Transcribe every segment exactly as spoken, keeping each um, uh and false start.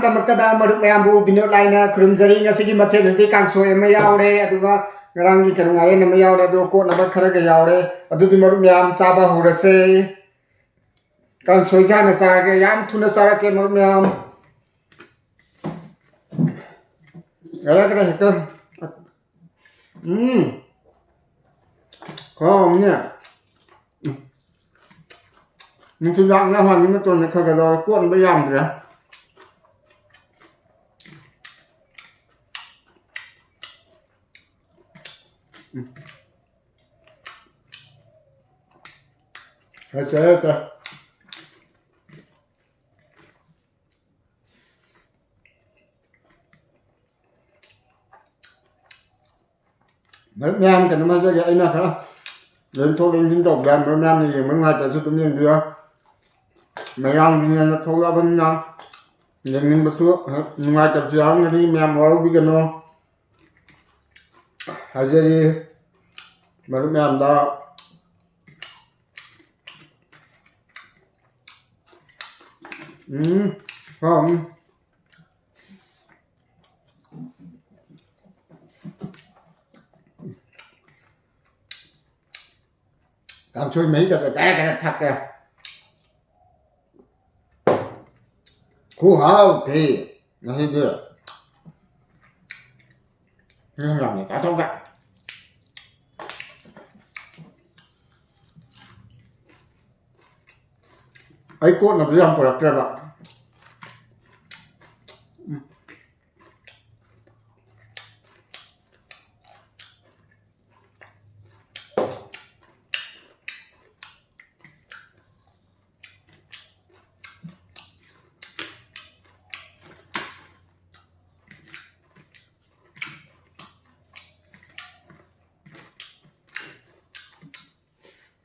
ꯗꯃꯛꯇꯗ ꯃꯔꯨꯞ ꯃꯌꯥꯝꯕꯨ ꯕꯤꯅꯣꯗ ꯂꯥꯏꯅ ꯈꯨꯔꯨꯝꯖꯔꯤ꯫ ꯉꯁꯤꯒꯤ ꯃꯊꯦꯜ ꯑꯁꯤꯗꯤ ꯀꯥꯡꯁꯣꯏ ꯑꯃ ꯌꯥꯎꯔꯦ, ꯑꯗꯨꯒ ꯉꯔꯥꯡꯒꯤ ꯀꯩꯅꯣ ꯉꯥꯔꯦꯟ ꯑꯃ ꯌꯥꯎꯔꯦ, ꯑꯗꯨꯒ ꯀꯣꯠꯅꯕ ꯈꯔꯒ ꯌꯥꯎꯔꯦ꯫ ꯑꯗꯨꯗꯤ ꯃꯔꯨꯞ ꯃꯌꯥꯝ ꯆꯥꯕ ꯍꯧꯔꯁꯦ꯫ ꯀꯥꯡꯁꯣꯏꯁꯦ ꯍꯥꯟꯅ ꯆꯥꯔꯒꯦ, ꯌꯥꯝ ꯊꯨꯅ ꯆꯥꯔꯛꯀꯦ ꯃꯔꯨꯞ ꯃꯌꯥꯝ꯫ ꯈꯔ ꯈꯔ ꯍꯦꯛꯇ꯫ ꯎꯝ꯫ ꯈꯔ ꯑꯃꯅꯦ꯫ ꯅꯨꯡꯊꯤꯜ ꯂꯥꯛꯅ ꯍꯥꯟꯅ ꯃꯇꯣꯟꯗ ꯈꯔ ꯈꯔ ꯂꯧꯔ ꯀꯣꯠꯅꯕ ꯌꯥꯝꯗ꯭ꯔꯦ꯫ ꯎꯝ꯫ ꯍꯩꯇꯦ, ꯍꯩꯇꯦ꯫ ꯃꯔꯨꯞ ꯃꯌꯥꯝ, ꯀꯩꯅꯣꯝ ꯍꯥꯏꯖꯒꯦ, ꯑꯩꯅ ꯈꯔ ꯂꯦꯡꯊꯣꯛ ꯂꯦꯡꯁꯤꯟ ꯇꯧꯕꯗ ꯃꯔꯨꯞ ꯃꯌꯥꯝꯅ ꯌꯦꯡꯕ ꯅꯨꯡꯉꯥꯏꯇ꯭ꯔꯁꯨ ꯑꯗꯨꯝ ꯌꯦꯡꯕꯤꯌꯣ꯫ ꯃꯌꯥꯝꯒꯤꯅ ꯊꯣꯛꯂꯛꯑꯕꯅꯤꯅ ꯌꯦꯡꯅꯤꯡꯕꯁꯨ ꯅꯨꯡꯉꯥꯏꯇꯕꯁꯨ ꯌꯥꯎꯔꯝꯒꯅꯤ, ꯃꯌꯥꯝ ꯋꯥꯔꯧꯕꯤꯒꯅꯨ꯫ ꯍꯥꯏꯖꯔꯤ ꯃꯔꯨꯞ ꯃꯌꯥꯝꯗ꯫ ꯎꯝ, ꯍꯥꯎꯅꯤ꯫ ꯀꯥꯡꯁꯣꯏ ꯃꯍꯤꯒꯗꯣ ꯒꯔ ꯒꯔ ꯊꯛꯀꯦ꯫ ꯈꯨꯍꯥꯎ ꯊꯤ ꯉꯁꯤꯗꯤ꯫ ꯅꯪ ꯌꯥꯝꯅ ꯆꯥꯊꯣꯛꯀꯦ꯫ ꯑꯩ ꯀꯣꯠꯅꯕꯗꯤ ꯌꯥꯝ ꯄꯨꯔꯛꯇ꯭ꯔꯦꯕ꯫ ꯎꯝ꯫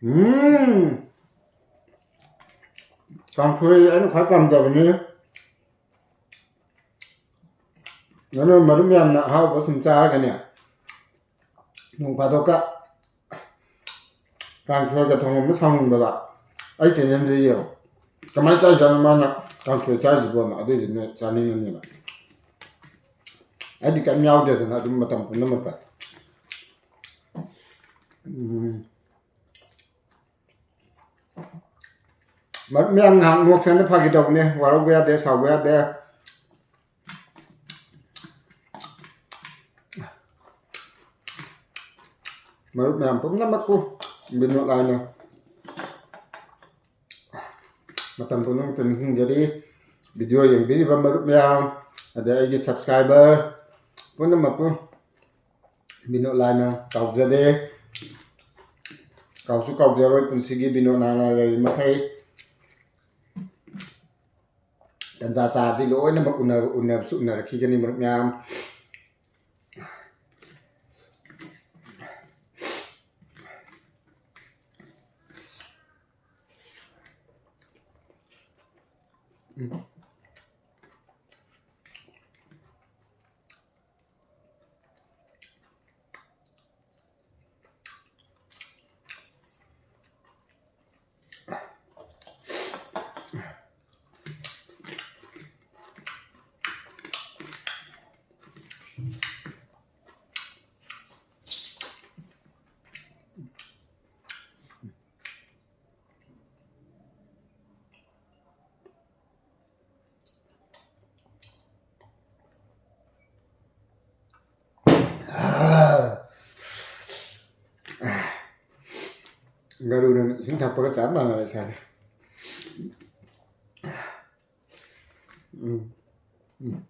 ꯎꯝ꯫ ꯀꯥꯡꯁꯣꯏ ꯑꯩꯅ ꯈ꯭ꯋꯥꯏ ꯄꯥꯝꯖꯕꯅꯤ꯫ ꯑꯗꯨꯅ ꯃꯔꯨꯞ ꯃꯌꯥꯝꯅ ꯑꯍꯥꯎꯕ ꯁꯨꯝ ꯆꯥꯔꯒꯅꯦ, ꯅꯣꯡ ꯐꯥꯗꯣꯛꯀ ꯀꯥꯡꯁꯣꯏꯒ ꯊꯣꯡꯉꯝꯕ ꯁꯥꯎꯅꯤꯡꯕꯗ ꯑꯩ ꯆꯦꯅꯦꯜꯁꯦ ꯌꯦꯡꯉꯣ꯫ ꯀꯃꯥꯏꯅ ꯆꯥꯏꯖꯥꯠꯅꯣ ꯃꯥꯅ? ꯀꯥꯡꯁꯣꯏ ꯆꯥꯔꯤꯁꯤꯕꯣꯅ ꯑꯗꯨꯏꯗꯨꯅ ꯆꯥꯅꯤꯡꯉꯅꯦꯕ꯫ ꯑꯩꯗꯤ ꯀꯩꯝ ꯌꯥꯎꯗꯦꯗꯅ ꯑꯗꯨꯝ ꯃꯇꯝ ꯄꯨꯝꯅꯃꯛꯇ꯫ ꯎꯝ꯫ ꯃꯔꯨꯞ ꯃꯌꯥꯝ ꯉꯥꯏꯍꯥꯛ ꯅꯣꯛꯁꯦꯅ ꯐꯥꯒꯤ ꯇꯧꯕꯅꯦ, ꯋꯥꯔꯧꯕ ꯌꯥꯗꯦ, ꯁꯥꯎꯕ ꯌꯥꯗꯦ꯫ ꯃꯔꯨꯞ ꯃꯌꯥꯝ ꯄꯨꯝꯅꯃꯛꯄꯨ ꯕꯤꯅꯣꯗ ꯂꯥꯏꯅ ꯃꯇꯝ ꯄꯨꯝꯅꯃꯛꯇ ꯅꯤꯡꯁꯤꯡꯖꯔꯤ꯫ ꯚꯤꯗꯤꯑꯣ ꯌꯦꯡꯕꯤꯔꯤꯕ ꯃꯔꯨꯞ ꯃꯌꯥꯝ, ꯑꯗꯩ ꯑꯩꯒꯤ subscriber ꯄꯨꯝꯅꯃꯛꯄꯨ ꯕꯤꯅꯣꯗ ꯂꯥꯏꯅ ꯀꯥꯎꯖꯗꯦ꯫ ꯀꯥꯎꯁꯨ ꯀꯥꯎꯖꯔꯣꯏ ꯄꯨꯟꯁꯤꯒꯤ ꯕꯤꯅꯣꯗ ꯂꯥꯏꯅ ꯂꯩꯔꯤ ꯃꯈꯩ꯫ ꯇꯟꯖꯥ ꯆꯥꯔꯗꯤ ꯂꯣꯏꯅꯃꯛ ꯎꯅ-, ꯎꯅꯕꯁꯨ ꯎꯅꯔꯛꯈꯤꯒꯅꯤ ꯃꯔꯨꯞ ꯃꯌꯥꯝ꯫ ꯒꯔꯨꯅ ꯏꯁꯤꯡ ꯊꯛꯄꯒ ꯆꯞ ꯃꯥꯟꯅꯔꯦ ꯏꯁꯥꯁꯦ꯫ ꯎꯝ꯫ ꯎꯝ꯫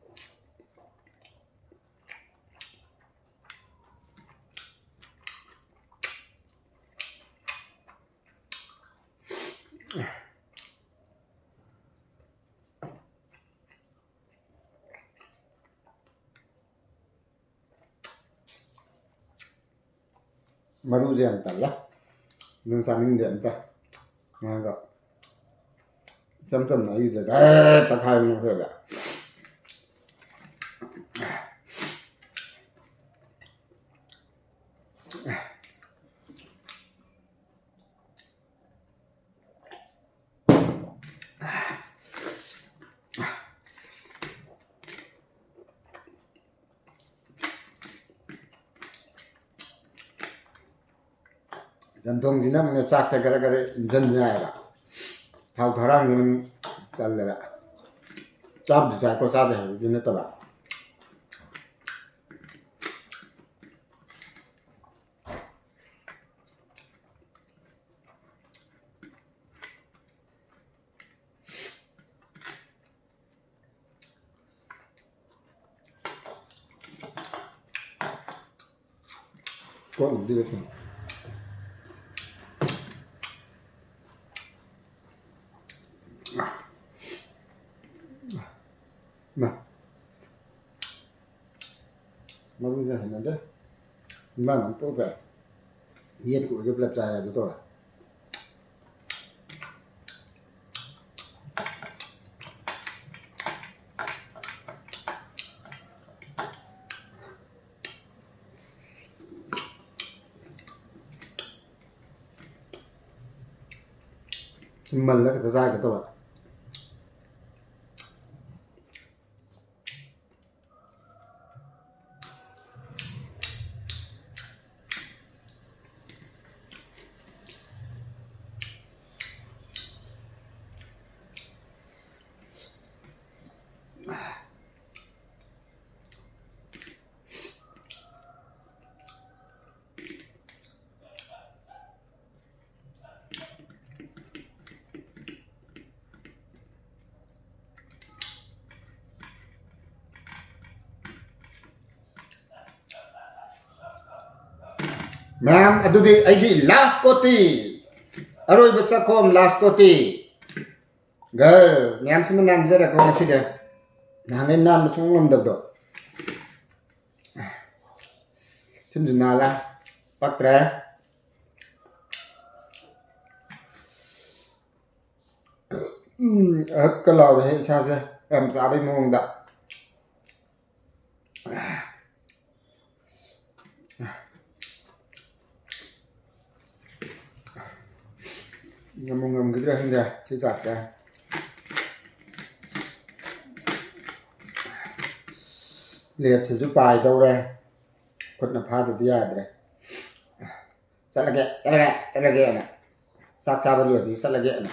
ꯃꯔꯨꯁꯦ ꯌꯥꯝ ꯇꯜꯂꯦ꯫ ꯑꯗꯨꯅ ꯆꯥꯅꯤꯡꯗꯦ ꯑꯝꯇ꯫ ꯉꯥꯡꯒ ꯏꯆꯝ ꯆꯝꯅ ꯑꯩꯒꯤꯁꯦ ꯗꯥꯏꯔꯦꯛ ꯇꯛꯈꯥꯏꯕꯅ ꯐꯩꯕ꯫ ꯆꯝꯊꯣꯡꯁꯤꯅ ꯑꯃꯨꯛꯅꯦ ꯆꯥꯛꯁꯦ ꯈꯔ ꯈꯔ ꯏꯟꯖꯟ ꯌꯥꯏꯑꯕ꯫ ꯊꯥꯎ ꯊꯔꯥꯡꯁꯦ ꯑꯗꯨꯝ ꯇꯜꯂꯦꯕ꯫ ꯆꯥꯕꯨꯗꯤ ꯆꯥꯏꯀꯣ, ꯆꯥꯗꯦ ꯍꯥꯏꯕꯗꯤ ꯅꯠꯇꯕ꯫ ꯀꯣꯠꯂꯨꯕꯗꯤ ꯂꯣꯏꯁꯤꯟ꯫ ꯃꯥ꯫ ꯃꯔꯨꯁꯦ ꯍꯩꯅꯗꯦ꯫ ꯏꯃꯥꯅ ꯑꯃ ꯄꯣꯛꯄ ꯌꯦꯠꯀ ꯑꯣꯏꯒ ꯄꯨꯂꯞ ꯆꯥꯔꯦ ꯑꯗꯨ ꯇꯧꯔꯦ꯫ ꯃꯜꯂ ꯈꯛꯇ ꯆꯥꯒꯦ ꯇꯧꯕ꯫ ꯃꯌꯥꯝ, ꯑꯗꯨꯗꯤ ꯑꯩꯒꯤ ꯂꯥꯁ ꯀꯣꯇꯤ, ꯑꯔꯣꯏꯕ ꯆꯥꯛꯈꯣꯝ, ꯂꯥꯁ ꯀꯣꯇꯤ꯫ ꯒꯔ ꯃꯌꯥꯝꯁꯤꯃ ꯅꯥꯟꯖꯔꯒ ꯉꯁꯤꯗꯤ ꯅꯍꯥꯟꯒꯩ ꯅꯥꯟꯕ ꯁꯨꯡꯉꯝ ꯉꯝꯗꯕꯗꯣ꯫ ꯁꯤꯃꯁꯨ ꯅꯥꯜꯂꯦ꯫ ꯄꯛꯇ꯭ꯔꯦ꯫ ꯎꯝ, ꯑꯍꯛꯀ ꯂꯥꯎꯔꯦꯍꯦ ꯏꯁꯥꯁꯦ, ꯌꯥꯝ ꯆꯥꯕꯩ ꯃꯑꯣꯡꯗ꯫ ꯉꯝꯕꯨ ꯉꯝꯈꯤꯗ꯭ꯔꯥ ꯈꯪꯗꯦ ꯁꯤ ꯆꯥꯛꯁꯦ꯫ ꯂꯦꯠꯁꯤꯁꯨ ꯄꯥꯏꯗꯧꯔꯦ꯫ ꯈꯨꯠꯅ ꯐꯥꯗꯗꯤ ꯌꯥꯗ꯭ꯔꯦ꯫ ꯆꯠꯂꯒꯦ, ꯆꯠꯂꯒꯦ, ꯆꯠꯂꯒꯦꯅ꯫ ꯆꯥꯛ ꯆꯥꯕ ꯂꯣꯏꯔꯗꯤ ꯆꯠꯂꯒꯦꯅ꯫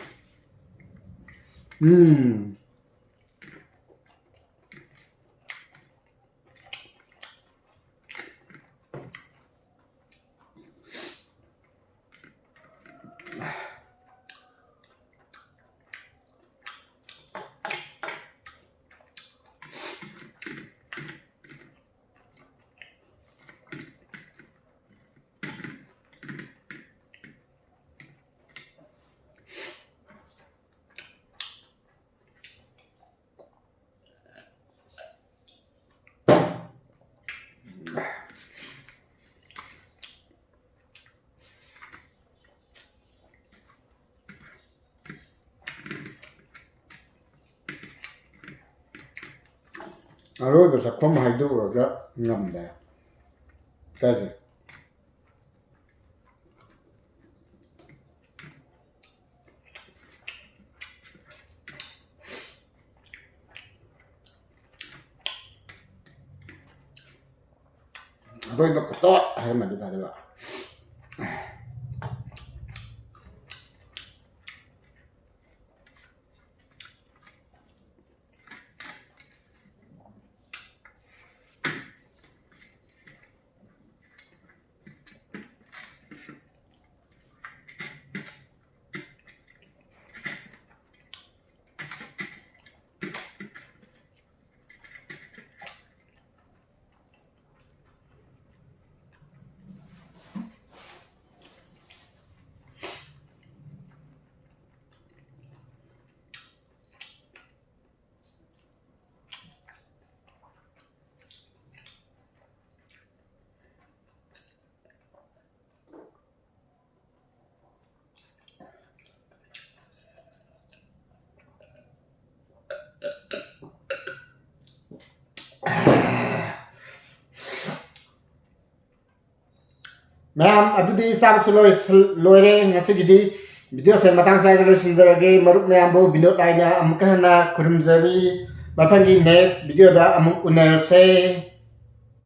ꯎꯝ꯫ ꯑꯔꯣꯏꯕ ꯁꯛꯐꯝ ꯍꯥꯏꯗꯣꯛꯎꯔꯒ ꯉꯝꯗꯔꯦ꯫ ꯀꯥꯏꯗꯦ꯫ ꯑꯔꯣꯏꯕ ꯈꯨꯇꯣꯠ ꯍꯥꯏꯔꯝꯃꯗꯤ ꯐꯗꯧꯕ꯫ ꯃꯌꯥꯝ ꯑꯗꯨꯗꯤ ꯆꯥꯕꯁꯨ ꯂꯣꯏꯁꯤꯜ-, ꯂꯣꯏꯔꯦ꯫ ꯉꯁꯤꯒꯤꯗꯤ video ꯁꯦ ꯃꯇꯥꯡ ꯁ꯭ꯋꯥꯏꯗ ꯂꯣꯏꯁꯤꯟꯖꯔꯒꯦ꯫ ꯃꯔꯨꯞ ꯃꯌꯥꯝꯕꯨ ꯕꯤꯅꯣꯗ ꯅꯥꯏꯅ ꯑꯃꯨꯛꯀ ꯍꯟꯅ ꯈꯨꯔꯨꯝꯖꯔꯤ꯫ ꯃꯊꯪꯒꯤ next video ꯗ ꯑꯃꯨꯛ ꯎꯅꯔꯁꯦ꯫